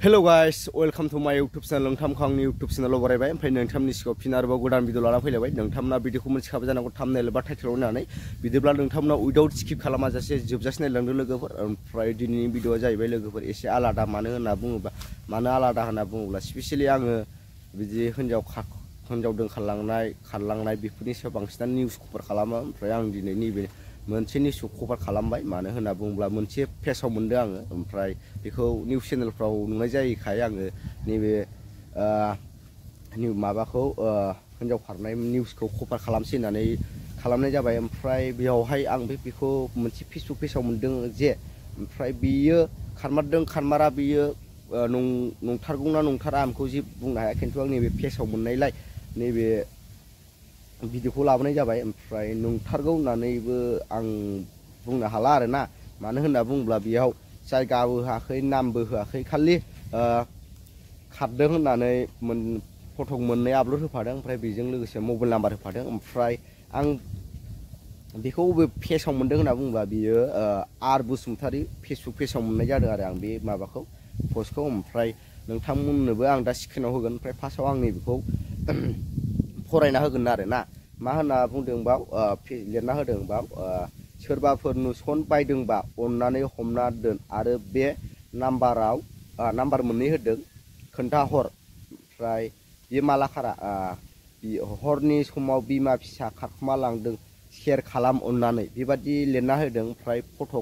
Hello guys, welcome to my YouTube channel. नोंथांखौ आंनि YouTube channel आव बरायबाय। ओमफ्राय नोंथांनि सिगाङाव फिन आरोबाव गोदान भिडिअ लाना फैलायबाय। नोंथांमोना भिडिअखौ मोनथिखाबाय जानांगौ थाम्बनेल एबा टाइटेलाव नायनानै बिदिब्ला नोंथांमोना उइदाउट स्किप खालामाजासे जोबजासे नायलांदो लोगोफोर। ओमफ्राय दिनैनि भिडिअआ जाहैबाय लोगोफोर एसे आलादा मानो आलादा होनना बुङोब्ला स्पेशली आङो बिदि हिनजाव खारलांनाय बेफोरनि सायाव बांसिनानो निउस कभार खालामो। ओमफ्राय आं दिनै नैबे मोनसे निउसखौ कभार खालामबाय मानो होनना बुङोब्ला मोनसे पेजआव मोनदों आङो। ओमफ्राय बेखौ निउस चेनेलफ्राव नुनाय जायैखाय आङो नैबे माबाखौ हिनजाव खारनाय निउसखौ कभार खालामसै होननानै खालामनाय जाबाय। ओमफ्राय बेयावहाय आं बेखौ मोनसे फेसबुक पेजआव मोनदों जे ओमफ्राय बियो खारमारा बियो नंथारगौना नंथारा आं बेखौ जे बुंनो हाया, खिन्थु आं नैबे पेजआव मोननायलाय नैबे भिडिअखौ लाबोनाय जाबाय। ओमफ्राय नंथारगौ होननानैबो आं बुंनो हाला आरोना, मानो होनना बुङोब्ला बेयाव जायगाबो होआखै नामबो होआखै, खालि खारदों होननानै फट' मोननै आपल'ड होफादों। ओमफ्राय बेजों लोगोसे मबाइल नाम्बार होफादों। ओमफ्राय आं बेखौ बबे पेजआव मोनदों होनना बुङोब्ला बियो आर बसुमतारी फेसबुक पेजआव मोननाय जादों आरो आं बे माबाखौ पस्टखौ। ओमफ्राय नोंथांमोननोबो आं दा स्क्रिनाव होगोन। ओमफ्राय फार्स्टआव आं बेखौ फरायना होगोन आरो ना, मा होनना बुंदों बाव लिरना होदों बाव सोरबाफोर नुसन बायदोंबा अननानै हमना दोन आरो बे नाम्बार मोननै होदों खोन्थाहर। ओमफ्राय बे माला खारा हरनि समाव बिमा फिसा खारखुमा लांदों शेयार खालाम अननानै बेबादि लिरना होदों। ओमफ्राय फट'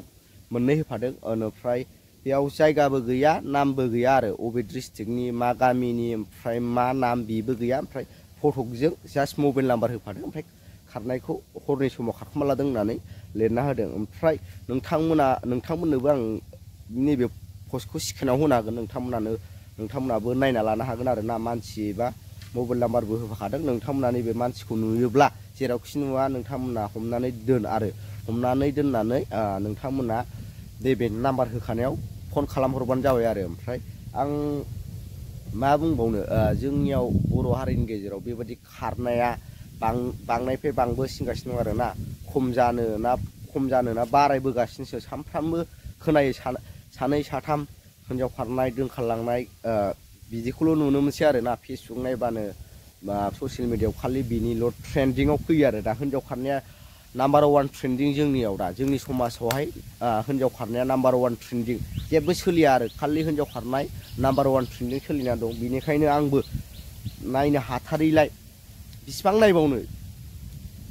मोननै होफादों। ओमफ्राय बेयाव जायगाबो गैया नामबो गैया आरो अबे डिस्ट्रिक्टनि मा गामिनि ओमफ्राय मा नाम बेबो गैया। ओमफ्राय फटकजों जास्ट मबाइल नाम्बार होफादों। ओमफ्राय खारनायखौ हरनि समाव खारखुमा लादों होननानै लिरना होदों। ओमफ्राय नोंथांमोननोबो आं नैबे पस्टखौ स्क्रिनाव होनो हागोन, नोंथांमोनाबो नायना लानो हागोन आरो ना। मानसि एबा मबाइल नाम्बारबो होफाखादों। नोंथांमोना नैबे मानसिखौ नुयोब्ला जेरावखि नुवा नोंथांमोना हमनानै दोन आरो हमनानै दोननानै नोंथांमोना नैबे नाम्बार होखानायाव फन खालामहरबानो जाबाय आरो। ओमफ्राय आं मा बुंबावनो, जोंनियाव बर' हारिनि गेजेराव बेबायदि खारनाया बांनायनिफ्राय बांबोसिनगासिनो दं आरो ना, खम जानो ना बारायबोगासिनोसो। सानफ्रामबो खोनायो सानै साथाम हिनजाव खारनाय दोनखारलांनाय बिदिखौल' नुनो मोनसै आरो ना। फेसबुक नायबानो ससियेल मिडियायाव खालि बिनिल' ट्रेन्डिङाव फैयो आरो दा हिनजाव खारनाया नाम्बार वान ट्रेन्डिं जोंनियाव दा जोंनि समाजावहाय हिनजाव खारनाया नाम्बार वान ट्रेन्डिं जेबो सोलिया आरो खालि हिनजाव खारनाय नाम्बार वान ट्रेन्डिं सोलिनानै दं। बेनिखायनो आंबो नायनो हाथारैलाय बिसिबां नायबावनो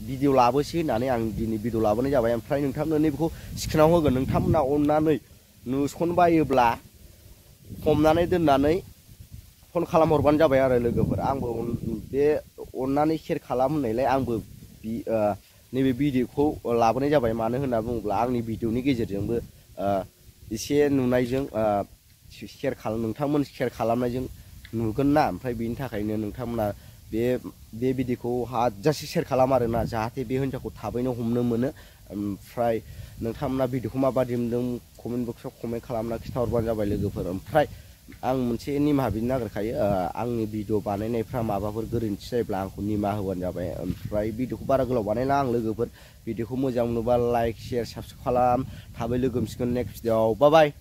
भिडिअ लाबोसै होननानै आं दिनै भिडिअ लाबोनाय जाबाय। ओमफ्राय नोंथांमोन नैबेखौ स्क्रिनाव होगोन। नोंथांमोना अननानै नुसनबायोब्ला हमनानै दोननानै फन खालामहरबानो जाबाय आरो लोगोफोर। आंबो बे अननानै शेयार खालाम होननायलाय आंबो नैबे भिडिअखौ लाबोनाय जाबाय। मानो होनना बुङोब्ला आंनि भिडिअनि गेजेरजोंबो एसे नुनायजों नोंथांमोन शेयार खालामनायजों नुगोन ना। ओमफ्राय बेनि थाखायनो नोंथांमोना बे भिडिअखौ हाजासे शेयार खालाम आरोना, जाहाथे बे हिनजावखौ थाबैनो हमनो मोनो। ओमफ्राय नोंथांमोना भिडिअखौ माबादि मोनदों कमेन्ट बक्सआव कमेन्ट खालामना खिन्थाहरबानो जाबाय लोगोफोर। ओमफ्राय आं मोनसे निमाहा बिनो नागिरखायो, आंनि भिडिअ बानायनायफ्रा माबाफोर गोरोन्थि जायोब्ला आंखौ निमाहा होबानो जाबाय। ओमफ्राय भिडिअखौ बारा गोलाव बानायला आं लोगोफोर। भिडिअखौ मोजां मोनोबा लाइक शेयार साबस्क्राइब खालाम। थाबै लोगो मोनसिगोन नेक्स्ट भिडिअआव। बाय बाय।